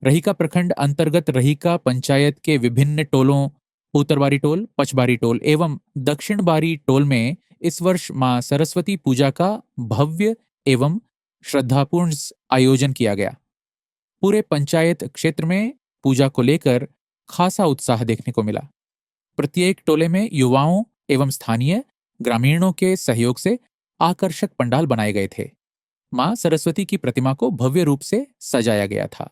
रहिका प्रखंड अंतर्गत रहिका पंचायत के विभिन्न टोलों उत्तरबारी टोल, पछबारी टोल एवं दक्षिण बारी टोल में इस वर्ष मां सरस्वती पूजा का भव्य एवं श्रद्धापूर्ण आयोजन किया गया। पूरे पंचायत क्षेत्र में पूजा को लेकर खासा उत्साह देखने को मिला। प्रत्येक टोले में युवाओं एवं स्थानीय ग्रामीणों के सहयोग से आकर्षक पंडाल बनाए गए थे। मां सरस्वती की प्रतिमा को भव्य रूप से सजाया गया था।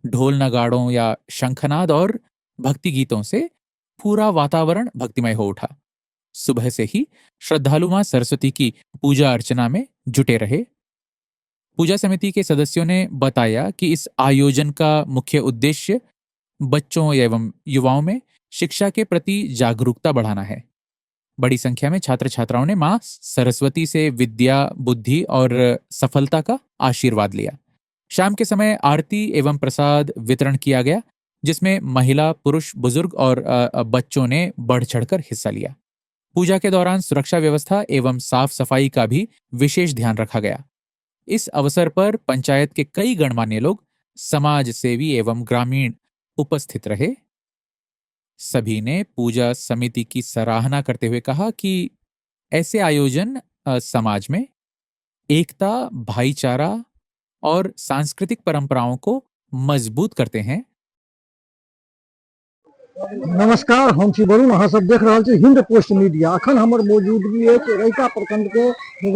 ढोल नगाड़ों या शंखनाद और भक्ति गीतों से पूरा वातावरण भक्तिमय हो उठा। सुबह से ही श्रद्धालु मां सरस्वती की पूजा अर्चना में जुटे रहे। पूजा समिति के सदस्यों ने बताया कि इस आयोजन का मुख्य उद्देश्य बच्चों एवं युवाओं में शिक्षा के प्रति जागरूकता बढ़ाना है। बड़ी संख्या में छात्र छात्राओं ने मां सरस्वती से विद्या, बुद्धि और सफलता का आशीर्वाद लिया। शाम के समय आरती एवं प्रसाद वितरण किया गया, जिसमें महिला, पुरुष, बुजुर्ग और बच्चों ने बढ़ चढ़कर हिस्सा लिया। पूजा के दौरान सुरक्षा व्यवस्था एवं साफ सफाई का भी विशेष ध्यान रखा गया। इस अवसर पर पंचायत के कई गणमान्य लोग, समाज सेवी एवं ग्रामीण उपस्थित रहे। सभी ने पूजा समिति की सराहना करते हुए कहा कि ऐसे आयोजन समाज में एकता, भाईचारा और सांस्कृतिक परंपराओं को मजबूत करते हैं। नमस्कार, हम छी वरुण, अहाँ सब देख रहल छी हिंद पोस्ट मीडिया। अखन हमर मौजूदगी अछि रहिका प्रखंड के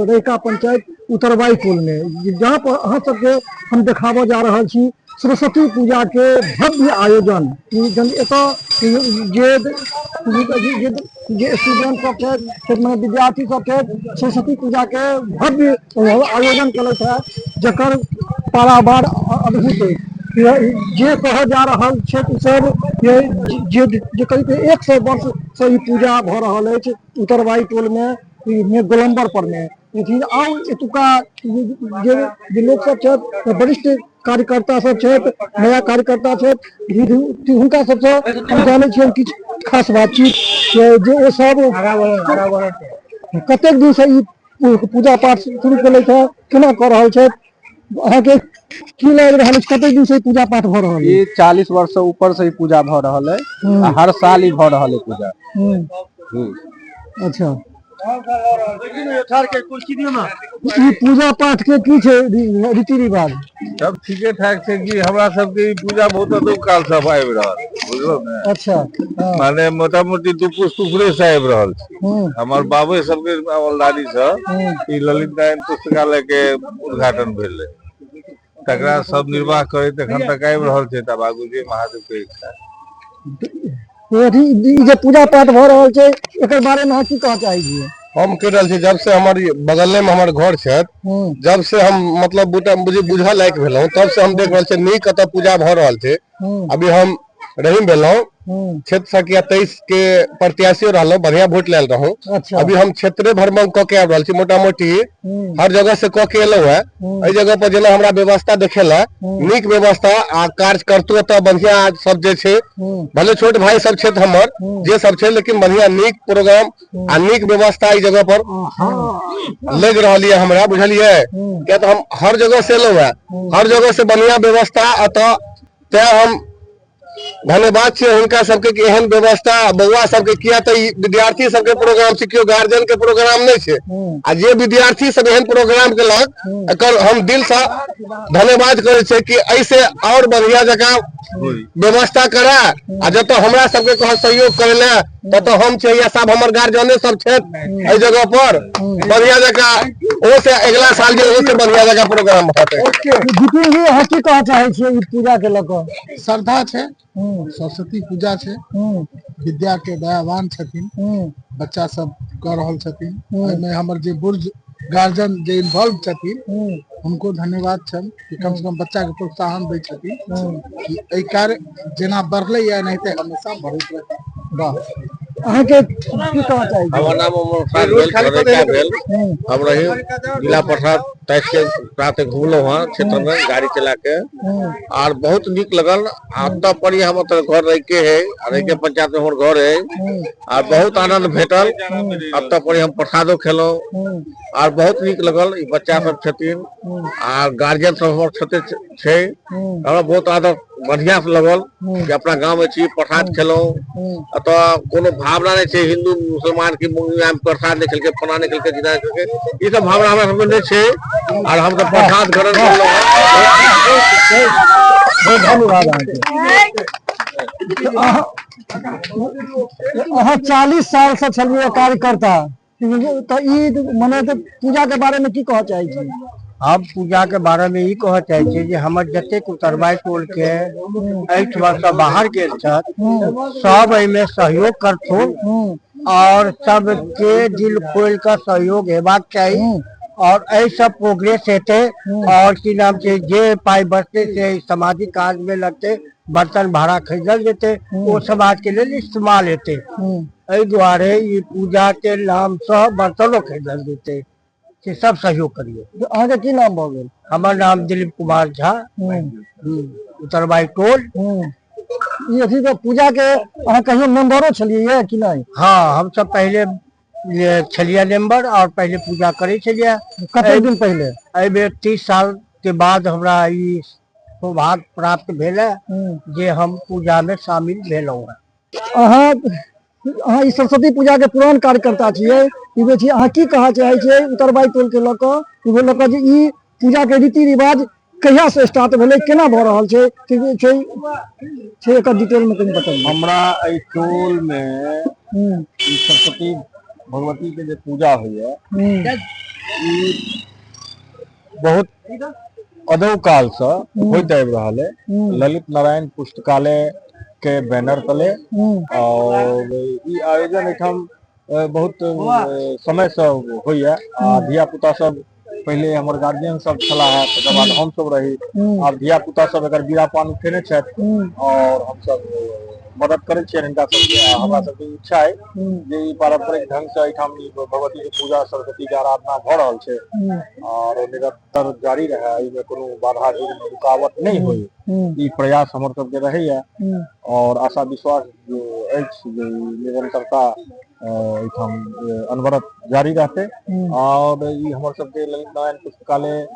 रहिका पंचायत उतरबाई टोल में, जहाँ पर अहाँ सबके हम देखाबऽ जा रहल छी सरस्वती पूजा के भव्य आयोजन। जन एतऽ जे जे जे स्टूडेंट सब छथि, मने विद्यार्थी सब छथि, सरस्वती पूजा के भव्य आयोजन केलथि है, जकर पारावार अद्भुत अछि। जे कहल जा रहल छै सब जे जे जे करीब 100 वर्ष से ई पूजा भऽ रहल अछि उतरबाई टोल में, गोलम्बर पर में। आउ एतुका जे जे लोक सब छथि, वरिष्ठ कार्यकर्ता सब छथि, नया कार्यकर्ता छथि, हुनका सबसँ हम जानै छियनि किछु खास बातचीत जे ओ सब कतेक दिन से ई पूजा पाठ शुरू केलथि है, केना कऽ रहल छथि। अहाँके की लागि रहल अछि, कतेक दिन से ई पूजा पाठ भऽ रहल ई 40 वर्ष से ऊपर से ई पूजा भऽ रहल है आ हर साल ई भऽ रहल है पूजा। अच्छा, ई पूजा पाठ के की छै रीति रिवाज? सब ठीके ठाक छै कि हमरा सबके ई पूजा बहुत अदौ काल से आबि रहल, बुझलौ ने? अच्छा, हँ। माने मोटा मोटी दू पुस्त ऊपरे से आबि रहल छै। हमर बाबे सबके दादी से ई ललित नारायण पुस्तकालय के उद्घाटन भेल रहे, तकरा सब निर्वाह करैत एखन तक आबि रहल छै। तब आगू जे महादेव के इच्छा। अथी ई जे पूजा पाठ भऽ रहल छै, एकर बारे में अहाँ की कहऽ चाहै छियै? हम कहि रहल छी, जब से हमर बगले में हमर घर छै, जब से हम मतलब बूटा बुझे बुझऽ लायक भेलहुँ, तब से हम देख रहल छी नीक एतऽ पूजा भऽ रहल छै। अभी हम रहीम भेलहुँ, क्षेत्र संख्या 23 के प्रत्याशी रहलहुँ, बढ़िया वोट लेल रहूँ। अभी हम क्षेत्रे भ्रमण कऽ के आबि रहल छी, मोटा मोटी हर जगह से कऽ के एलहुँ है। एहि जगह पर जेना हमरा व्यवस्था देखेला, नीक व्यवस्था आ कार्यकर्तो तऽ बढ़िया सब जे छै, भले छोट भाई सब छथि हमर जे सब छै, लेकिन बढ़िया नीक प्रोग्राम आ नीक व्यवस्था एहि जगह पर लग रहल ये हमरा, बुझलियै? किया तऽ हम हर जगह से एलहुँ है, हर जगह से बढ़िया व्यवस्था एतऽ। तें हम धन्यवाद छियै हुनका सबके कि एहन व्यवस्था बौआ सबके, किया तऽ ई विद्यार्थी सबके प्रोग्राम छै, केओ गार्जियन के प्रोग्राम नहि छै। आ जे विद्यार्थी सब एहन प्रोग्राम केलक, एकर हम दिल से धन्यवाद करै छियै कि एहिसे और बढ़िया जकाँ व्यवस्था करै आ जतऽ हमरा सबके कह सहयोग करै लए ततऽ हम छियै या सब हमर गार्जियने सब छथि एहि जगह पर, बढ़िया जकाँ ओ से अगिला साल जे ओहो से बढ़िया जकाँ प्रोग्राम होतै। विपिन जी, अहाँ की कहऽ चाहै छियै ई पूजा के लऽ कऽ? श्रद्धा छै, सरस्वती पूजा छै, विद्या के दयावान छथिन, बच्चा सब कऽ रहल छथिन। एहिमे हमर जे बुर्ज गार्जियन जे इन्वॉल्व छथिन, हुनको धन्यवाद छनि कि कम से कम बच्चा के प्रोत्साहन दै छथिन कि एहि कार्य जेना बढ़लै या एनाहिते हमेशा बढ़ैत रहतै। वाह, अहाँके की कहऽ चाहै छी? हमर नाम उमर खान भेल, रहिका भेल। हम रही जिला परिषद 23 के प्राप्त घुमलहुँ हँ क्षेत्र में गाड़ी चला के आर बहुत नीक लगल। आ ओतऽ पर ही हम ओतऽ घर रहिके है आ रहिके पंचायत में हमर घर है आ बहुत आनंद भेटल। ओतऽ पर ही हम प्रसादो खेलहुँ आर बहुत नीक लगल। ई बच्चा सब छथिन आ गार्जियन सब हमर छते छै, हमरा बहुत आदर बढ़िया से लगल कि अपना गांव में छी, प्रसाद खेलहुँ। एतऽ कोनो भावना नहि छै हिंदू मुसलमान की मुंगिया में प्रसाद नहि खेलकै, फलाना नहि खेलकै, चिल्लाँ नहि खेलकै, ई सब भावना हमरा सबके नहि छै। आर हम तऽ प्रसाद ग्रहण करलहुँ। बहुत धन्यवाद अहाँके। अहाँ 40 साल से छलियै कार्यकर्ता, तऽ ई मने तऽ पूजा के बारे में की कहऽ चाहै छी? हम पूजा के बारे में ई कहऽ चाहै छी जे हमर जतेक उतरबाई टोल के एहिठमा से बाहर गेल छथि सब एहिमे सहयोग करथुन और सबके दिल खोलि कऽ सहयोग हेबाक चाही और एहिसँ प्रोग्रेस हेतै। और की नाम छै, जे पाइ बचतै से सामाजिक काज में लगतै, बर्तन भाड़ा खरीदल जेतै, ओ समाज के लेल इस्तेमाल हेतै। एहि दुआरे ई पूजा के नाम सँ बर्तनो खरीदल जेतै, से सब सहयोग करियौ। अहाँके की नाम भऽ गेल? हमर नाम दिलीप कुमार झा, उतरबाई टोल। ई अथी के पूजा के अहाँ कहियो मेम्बरो छलियै कि नहि? हाँ, हम सब पहिले छलियै मेम्बर और पहिले पूजा करै छलियै। कते दिन पहिले? एहि बेर 30 साल के बाद हमरा ई सौभाग्य प्राप्त भेल है जे हम पूजा में शामिल भेलहुँ हैं। अहाँ ई सरस्वती पूजा के पुरान कार्यकर्ता छियै, ई जे छी अहाँ की कहऽ चाहै छियै उतरबाई टोल के लऽ कऽ, इहो लऽ कऽ जे ई पूजा के रीति रिवाज कहिया से स्टार्ट भेलै, केना भऽ रहल छै, की छै छै एकर डिटेल में कनि बतबियौ। हमरा एहि टोल में ई सरस्वती भगवती के जे पूजा होइया ई बहुत अदौ काल से होइत आबि रहल है। ललित नारायण पुस्तकालय के बैनर तले और ई आयोजन एहिठाम बहुत समय से होइया। आ धिया पुता सब पहिले हमर गार्जियन सब छला है, तकर बाद हम सब रही, आब धिया पुता सब एकर बीड़ा पान उठेने छथि और हम सब मदद करै छियनि हिनका सबके। आ हमरा सबके इच्छा है जे ई पारंपरिक ढंग से एहिठाम ई भगवती के पूजा, सरस्वती के आराधना भऽ रहल छै और निरंतर जारी रहे, एहिमे कोनो बाधा रुकावट नहि होय, ई प्रयास हमर सबके रहैया। और आशा विश्वास जे अछि जे निरंतरता एहिठाम अनवरत जारी रहतै। और ई हमर सबके ललित नारायण पुस्तकालय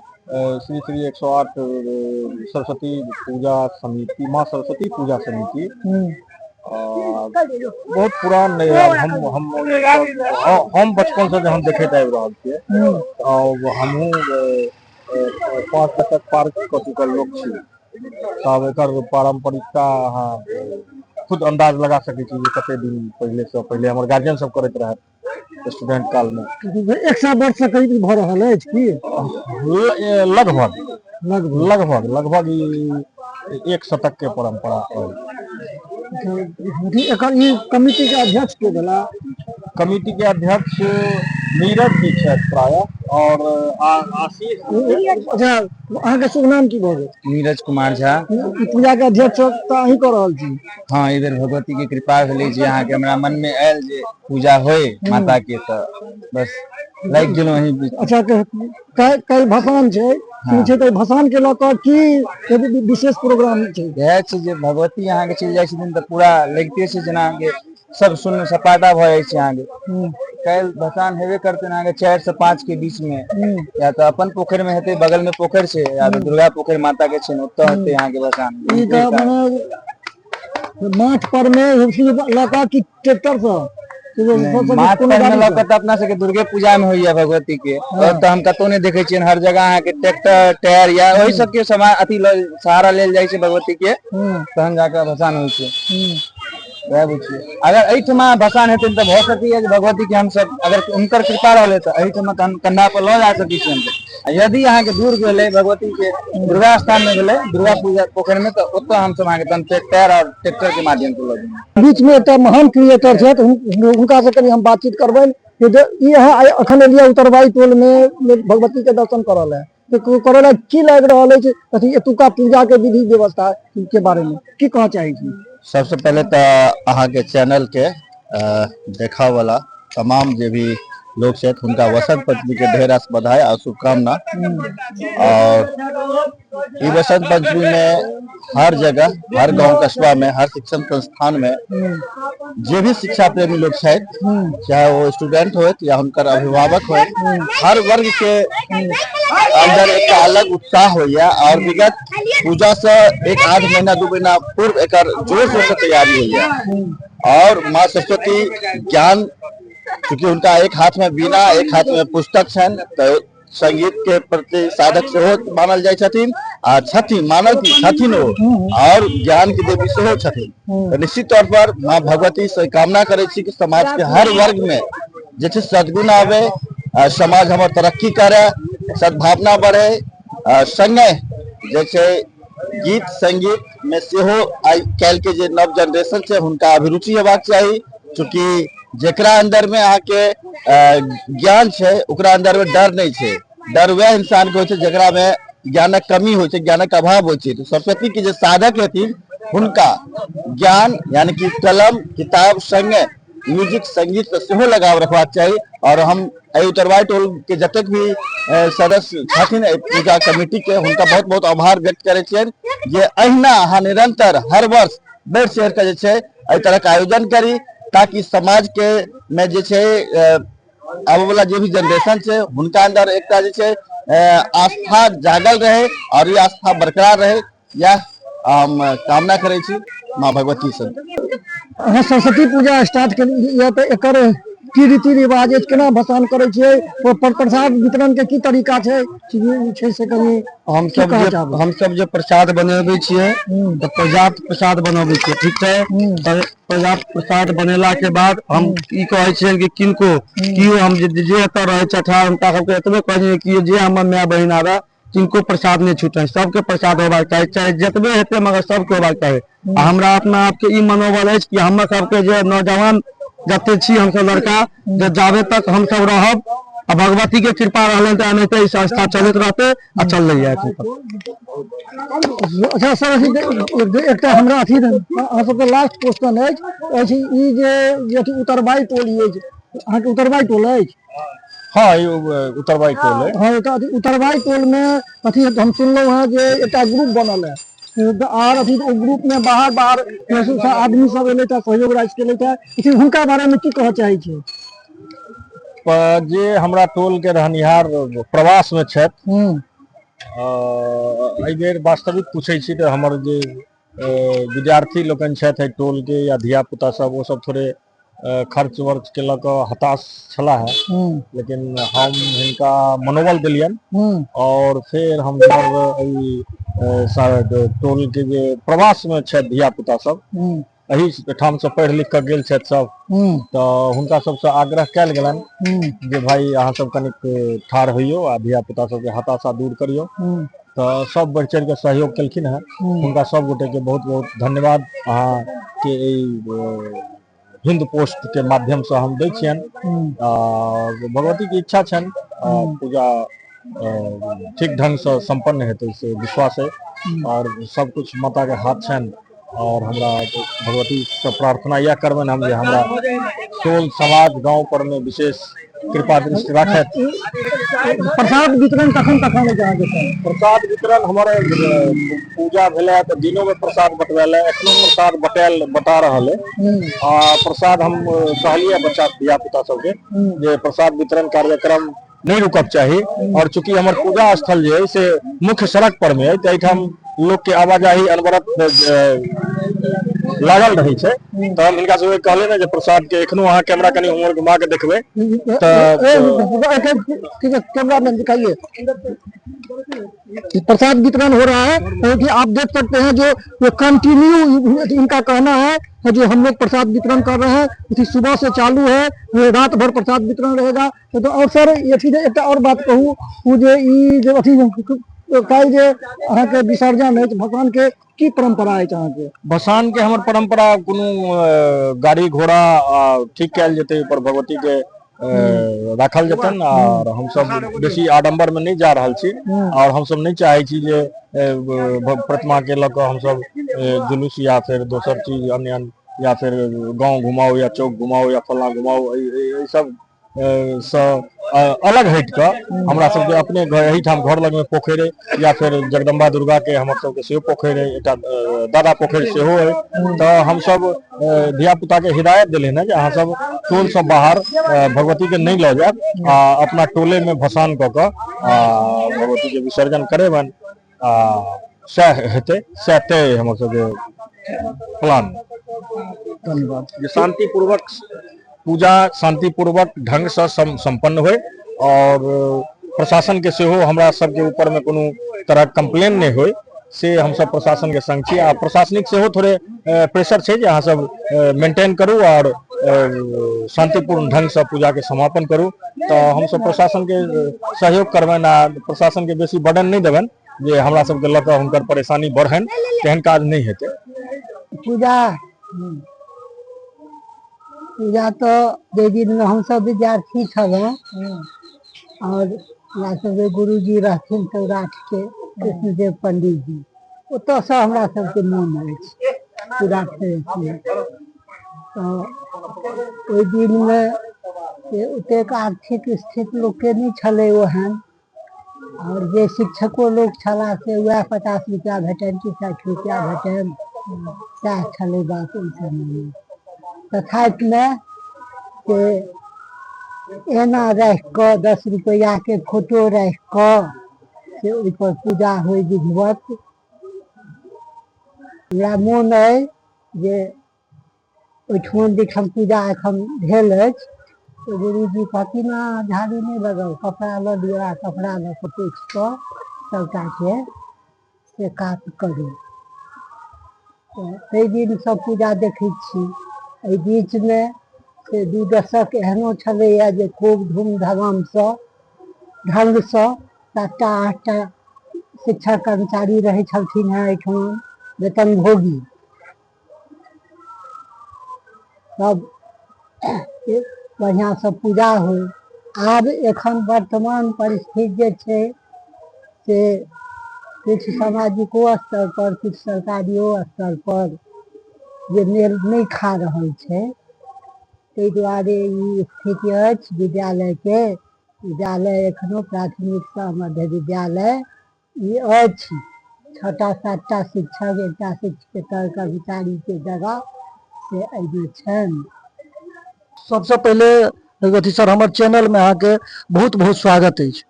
श्री श्री 108 सरस्वती पूजा समिति, माँ सरस्वती पूजा समिति बहुत पुरान नहि है। हम बचपन से जहन देखैत आबि रहल छियै, हमहूँ 5 दशक पार कऽ चुकल लोक छी, तब एकर पारंपरिकता अहाँ खुद अंदाज लगा सकै छी जे कते दिन पहिले से पहिले हमर गार्जियन सब करैत रहथि स्टूडेंट काल में। 100 वर्ष से करीब भऽ रहल अछि की? लगभग लगभग लगभग ई 1 शतक के परंपरा अछि। एकर ई कमिटी के अध्यक्ष के भेला? कमिटी के अध्यक्ष नीरज जी छथि प्रायः और आशीष। अच्छा, अहाँके शुभ नाम की भऽ गेल? नीरज कुमार झा। ई पूजा के अध्यक्ष तऽ अहीं कऽ रहल छी? हाँ, एहि बेर भगवती के कृपा भेलै जे अहाँके हमरा मन में आयल जे पूजा होय माता के, तऽ बस लागि गेलहुँ एहि बीच। अच्छा, काल्हि भसान छै, की छै तऽ भसान के लऽ कऽ की विशेष प्रोग्राम छै? इएह छै जे भगवती अहाँके चलि जाइ छथिन तऽ पूरा लगिते छै जेना अहाँके सब शून्य सपाटा भऽ जाइ छै। अहाँके काल्हि भसान हेबे करतै अहाँके 4 से 5 के बीच में, या तऽ अपन पोखरि में हेतै, बगल में पोखरि छै, या तऽ दुर्गा पोखरि माता के छै, ओतऽ हेतै अहाँके भसान। ई तऽ मने माथ पर में लऽ कऽ कि ट्रैक्टर से? माथ पर में लऽ कऽ तऽ अपना सबके दुर्गे पूजा में होइया भगवती के, और तऽ हम कतौ नहि देखै छियनि, हर जगह अहाँके ट्रैक्टर टायर या ओहि सबके सामान अथी सहारा लेल जाइ छै भगवती के, तहन जाकऽ भसान होइ छै। वएह बुझियौ, अगर एहिठमा भसान हेतै तऽ भऽ सकैया जे भगवती के हमसब अगर हुनकर कृपा रहलै तऽ एहिठमा तहन कंधा पर लऽ जा सकै छी हमसब। आ यदि अहाँके दूर भेलै भगवती के दुर्गा स्थान मे भेलै दुर्गा पूजा पोखरि मे, तऽ ओतऽ हमसब अहाँके तहन टायर और ट्रैक्टर के माध्यम से लऽ जेबै। बीच में एकटा महान क्रिएटर छथि, हुनका से कनि हम बातचीत करबनि जे ई अहाँ अखन एलियै उतरबाई टोल में भगवती के दर्शन करऽ लए, तऽ करऽ लए की लागि रहल अछि, अथी एतुका पूजा के विधि व्यवस्था के बारे में की कहऽ चाहै छी? सबसे पहिले तऽ अहाँके चैनल के देखऽ वाला तमाम जे भी लोग छथि हुनका वसंत पंचमी के ढेर रास बधाई आ शुभकामना। और ई वसंत पंचमी में हर जगह, हर गांव कस्बा में, हर शिक्षण संस्थान में जे भी शिक्षा प्रेमी लोग छथि, चाहे वो स्टूडेंट होत या हुनकर अभिभावक होत, हर वर्ग के अंदर एकटा अलग उत्साह होइया और विगत पूजा से एक आध महीना 2 महीना पूर्व एकर जोर शोर से तैयारी होइया। और माँ सरस्वती ज्ञान, चूंकि उनका एक हाथ में वीणा एक हाथ में पुस्तक छनि, तो संगीत के प्रति साधक सेहो मानल जाइ छथिन आ छथिन मानल की छथिन ओ, और ज्ञान के देवी सेहो छथिन। तो निश्चित तौर पर माँ भगवती से कामना करै छी कि समाज के हर वर्ग में जे छै सद्गुण आवे, समाज हमर तरक्की करे, सद्भावना बढ़े, संगे जे छै गीत संगीत में सेहो आइ काल्हि के जे नव जनरेशन छै हुनका अभिरुचि हेबाक चाही। चूँकि जेकरा अंदर में अहाँके ज्ञान छै ओकरा अंदर में डर नहीं छै। डर वएह इंसान के होइ छै जेकरा में ज्ञानक कमी होइ छै, ज्ञानक अभाव होइ छै। तो सरस्वती के जे साधक हेथिन हुनका ज्ञान यानी कि कलम किताब संगे म्यूजिक संगीत से सेहो लगाव रखबाक चाही। और हम एहि उतरवाई टोल के जतेक भी सदस्य छथिन एहि पूजा कमेटी के, हुनका बहुत बहुत आभार व्यक्त करै छियनि जे अहिना अहाँ निरंतर हर वर्ष बढ़ि चढ़ि कऽ जे छै एहि तरह के आयोजन करी, ताकि समाज के में जे छै आबय वाला जे भी जनरेशन छै हुनका अंदर एकटा जे छै आस्था जागल रहे और ई आस्था बरकरार रहे, यह हम कामना करै छी माँ भगवती से। अहाँ सरस्वती पूजा स्टार्ट केलियै तऽ एकर की रीति रिवाज अछि, केना भसान करै छियै, ओहि पर प्रसाद वितरण के की तरीका छै, छै से कनि हम की सब कहऽ जे चाहबै? हम सब जे प्रसाद बनबै छियै तऽ पर्याप्त प्रसाद बनबै छियै, ठीक छै। तऽ पर्याप्त प्रसाद बनेला के बाद हम ई कहै छियै कि किनको कियो हम जे एतऽ रहै छथि हुनका सबके एतबे कहै छियै कि जे हमर माय बहिन आबे किनको प्रसाद नहि छूटै, सबके प्रसाद होबाक चाही, चाहे जतबे हेतै मगर सबके होबाक चाही। आ हमरा अपना आपके ई मनोबल अछि कि हमर सबके जे नौजवान जते छी हमसब लड़का, जे जाबे तक हमसब रहब आ भगवती के कृपा रहलनि तऽ एनाहिते ई संस्था चलैत रहतै आ चललै यऽ एखन तक। अच्छा सर, एकटा हमरा अथी अहाँ सबके लास्ट क्वेश्चन अछि ई जे अथी उतरबाई टोल अछि, अहाँके उतरबाई टोल अछि? हाँ, ई उतरबाई टोल है। हाँ, तऽ अथी उतरबाई टोल में अथी हम सुनलहुँ हेँ जे एकटा ग्रुप बनल है आर अथी ओ ग्रुप में बाहर बाहर आदमी सब एलै तऽ सहयोग राशि केलथि है, अथी हुनका बारे में की कहऽ चाहै छी? जे हमरा टोल के रहनिहार प्रवास में छथि, एहि बेर वास्तविक पूछै छी तऽ हमर जे विद्यार्थी लोकनि छथि एहि टोल के या धिया पुता सब, ओ सब थोड़े खर्च वर्च के लऽ कऽ हताश छलाह है, लेकिन हम हिनका मनोबल देलियनि और फेर हम एहि टोल के जे प्रवास में छथि धिया पुता सब, एहि ठाम से पढ़ि लिख कऽ गेल छथि सब, तऽ हुनका सबसँ आग्रह कयल गेलनि जे भाई अहाँ सब कनिक ठाढ़ होइयौ आ धिया पुता सबके हताशा दूर करियौ। तऽ सब बढ़ि चढ़ि कऽ सहयोग केलखिन हेँ, हुनका सब गोटे के बहुत बहुत धन्यवाद अहाँ के एहि हिंद पोस्ट के माध्यम से हम दै छियनि। आ भगवती के इच्छा छनि पूजा ठीक ढंग से संपन्न हेतै से विश्वास है और सब कुछ माता के हाथ छनि। और हमरा भगवती से प्रार्थना यह करबनि हम जे हमरा टोल समाज गांव पर में विशेष कृपा दृष्टि राखथि। प्रसाद वितरण कखन कखन होइ छै अहाँके सर? प्रसाद वितरण हमर पूजा भेलै तऽ दिनो में प्रसाद बटबेल है, एखनो प्रसाद बटा रहल है। आ प्रसाद हम कहलियै बच्चा धिया पुता सबके जे प्रसाद वितरण कार्यक्रम नहीं रुकक चाही। और चूंकि हमर पूजा स्थल जे है से मुख्य सड़क पर में है, तऽ एहिठाम लोक के आवाजाही अनवरत लागल रहै छै, तऽ हम हिनका सबके कहलियै ने जे प्रसाद के एखनो अहाँ कैमरा कनि उम्हर घुमा के देखबै तऽ कैमरा में दिखाइए प्रसाद वितरण हो रहा है, क्योंकि आप देख सकते हैं जो वो कंटिन्यू इनका कहना है जो हम लोग प्रसाद वितरण कर रहे हैं, इसी सुबह से चालू है, रात भर प्रसाद वितरण रहेगा। तो और सर ये चीज एक और बात कहूँ, उ जे ई जे अथी काल्हि जे अहाँके विसर्जन अछि भगवान के की परंपरा अछि अहाँके? भसान के हमर परंपरा कोनो गाड़ी घोड़ा ठीक कयल जेतै पर भगवती के राखल जेतनि। और हमसब बेसी आडम्बर में नहीं जा रहल छी और हमसब नहीं चाहे छी जे प्रतिमा के लऽ कऽ हमसब जुलूस या फिर दोसर चीज अन्य अन्य या फिर गाँव घुमाउ या चौक घुमाउ या फल्लाँ घुमाउ, एहि सब सँ अलग हटि कऽ हमरा सबके अपने घर एहिठाम घर लगमे पोखरि अइ या फेर जगदम्बा दुर्गाके हमर सबके सेहो पोखरि अइ, एकटा दादा पोखरि सेहो अइ। तऽ हमसब धिया पुताके हिदायत देलियनि हँ जे अहाँ सब टोलसँ बाहर भगवतीके नहि लऽ जायब आ अपना टोलेमे भसान कऽ कऽ आ भगवतीके विसर्जन करेबनि, आ सएह हेतै, सएह तय अइ हमर सबके प्लान। धन्यवाद। जे शांतिपूर्वक पूजा शांतिपूर्वक ढंगसँ सम्पन्न होइ और प्रशासन के सेहो हमरा सबके ऊपर में कोनो तरह कंप्लेन नहि होइ, से हमसब प्रशासन के संग छी। आ प्रशासनिक सेहो थोड़े प्रेशर छै जे अहाँ सब मेंटेन करू और शांतिपूर्ण ढंग से पूजा के समापन करू। तऽ हमसब प्रशासन के सहयोग करबनि आ प्रशासन के बेसी बर्डन नहि देबनि जे हमरा सबके लऽ कऽ हुनकर परेशानी बढ़नि, तेहन काज नहि हेतै। पूजा पूजा तऽ जाहि दिनमे हमसब विद्यार्थी छलहुँ और हमरा सबके गुरुजी रहथिन सौराठके कृष्णदेव पंडित जी, ओतऽसँ हमरा सबके मोन अछि सौराठे। तऽ ओहि दिनमे से ओतेक आर्थिक स्थिति लोकके नहि छलै ओहन, और जे शिक्षको लोक छलाह से वएह 50 रुपया भेटनि कि 60 रुपया भेटनि, सएह छलै बात ओहि समयमे। तथापिमे से एना राखि कऽ 10 रुपैआके फोटो राखि कऽ से ओहिपर पूजा होइ विधिवत। हमरा मोन अइ जे ओहिठुमन जाहिठाम पूजा एखन भेल अछि तऽ गुरुजी कहथिन अहाँ झाड़ू नहि लगाउ, कपड़ा लऽ लिअ आ कपड़ा लऽ कऽ पोछि कऽ सबटाके से कात करू। तऽ ताहि दिनसँ पूजा देखै छी। एहि बीचमे से 2 दशक एहनो छलैए जे खूब धूमधामसँ ढङ्गसँ 7टा 8टा शिक्षक कर्मचारी रहै छलखिन हेँ एहिठाम वेतनभोगी सब बढ़िआँसँ पूजा होइ। आब एखन वर्तमान परिस्थिति जे छै से किछु सामाजिको स्तर पर किछु सरकारियो स्तर पर जे मेल नहि खा रहल छै, ताहि दुआरे ई स्थिति अछि विद्यालयके। विद्यालय एखनो प्राथमिकसँ मध्य विद्यालय ई अछि, 6टा 7टा शिक्षक एकटा शिक्षकेतर कर्मचारीके जगह से एहिमे छनि। सबसँ पहिले अथी सर, हमर चैनलमे अहाँके बहुत बहुत स्वागत अछि।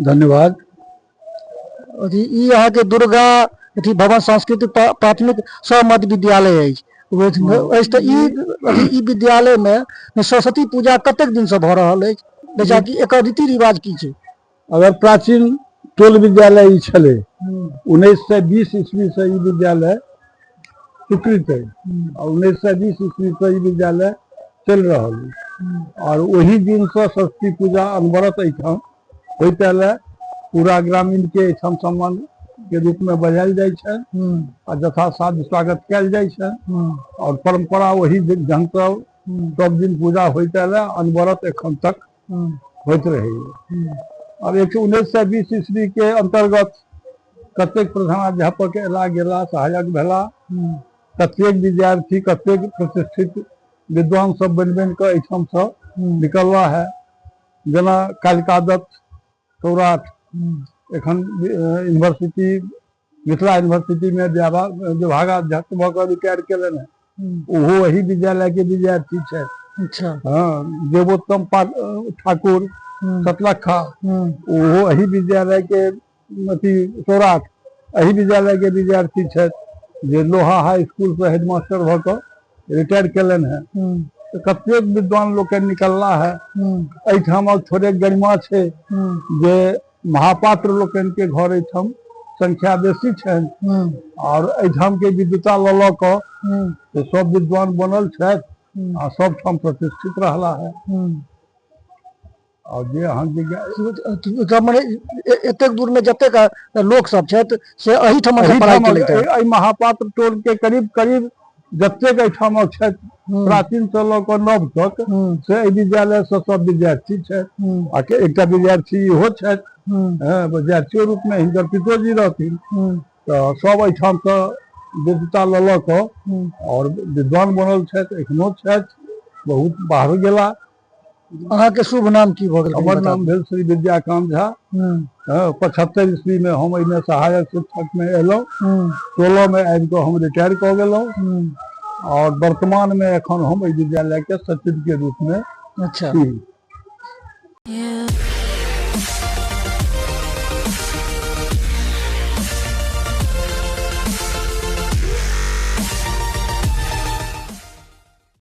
धन्यवाद। अथी ई अहाँके दुर्गा अथी भवन सांस्कृतिक प्राथमिक सह मध्य विद्यालय अछि अछि। तऽ ई अथी ई विद्यालयमे सरस्वती पूजा कतेक दिनसँ भऽ रहल अछि, जैसा कि एकर रीति रिवाज की छै? अगर प्राचीन टोल विद्यालय ई छलै, 1920 ईस्वी से ई विद्यालय स्वीकृत अछि आ 1920 ईस्वी से ई विद्यालय चलि रहल अछि और ओहि दिनसँ सरस्वती पूजा अनवरत एहिठाम होइत आयल है। पूरा ग्रामीण के एहिठाम सम्मान के रूप में बजायल जाइ छनि आ यथासाध्य स्वागत कयल जाइ छनि और परंपरा ओही ढंग सँ सब दिन पूजा होइत आयल है, अनवरत एखन तक होइत रहैए। आब एक 1920 ईस्वी के अंतर्गत कतेक प्रधानाध्यापक एला गेला, सहायक भेला, कतेक विद्यार्थी, कतेक प्रतिष्ठित विद्वान सब बनि बनि कऽ एहिठाम सँ निकलला है, जेना कालिका दत्त सौराठ एखन यूनिवर्सिटी मिथिला यूनिवर्सिटी में विभागाध्यक्ष भऽ कऽ रिटायर केलनि हेँ, ओहो एही विद्यालय के विद्यार्थी छथि। अच्छा। हाँ, देवोत्तम ठाकुर सतलखा, ओहो एही विद्यालय के अथी सौराठ एही विद्यालय के विद्यार्थी छथि, जे लोहा हाई स्कूल से हेडमास्टर भऽ कऽ रिटायर केलनि हेँ। तऽ कतेक विद्वान लोकनि निकलला है। एहिठामक थोड़े गरिमा छै जे महापात्र लोकनि के घर एहिठाम संख्या बेसी छनि और एहिठाम के विद्वता लऽ लऽ कऽ से सब विद्वान बनल छथि आ सब ठाम प्रतिष्ठित रहला है। और जे अहाँ जे मने एतेक दूर में जतेक लोक सब छथि से एहिठाम से पढ़ाइ केलथि। एहि महापात्र टोल के करीब करीब जतेक एहिठामक छथि प्राचीन से लऽ कऽ नव तक से एहि विद्यालय से सब विद्यार्थी छथि आ एकटा विद्यार्थी इहो छथि, विद्यार्थियो रूप में हिनकर पितोजी रहथिन। तऽ सब एहिठाम से विद्वता लऽ लऽ कऽ और विद्वान बनल छथि, एखनो छथि, बहुत बाहर गेला। अहाँके शुभ नाम की भऽ गेल कनि हमर बता नाम भेल श्री विद्याकांत झा। हूँ। हँ, 75 ईस्वी में हम एहिमे सहायक शिक्षक में एलहुँ। 16 में आबि कऽ हम रिटायर कऽ गेलहुँ और वर्तमान में एखन हम एहि विद्यालय के सचिव के रूप में छी।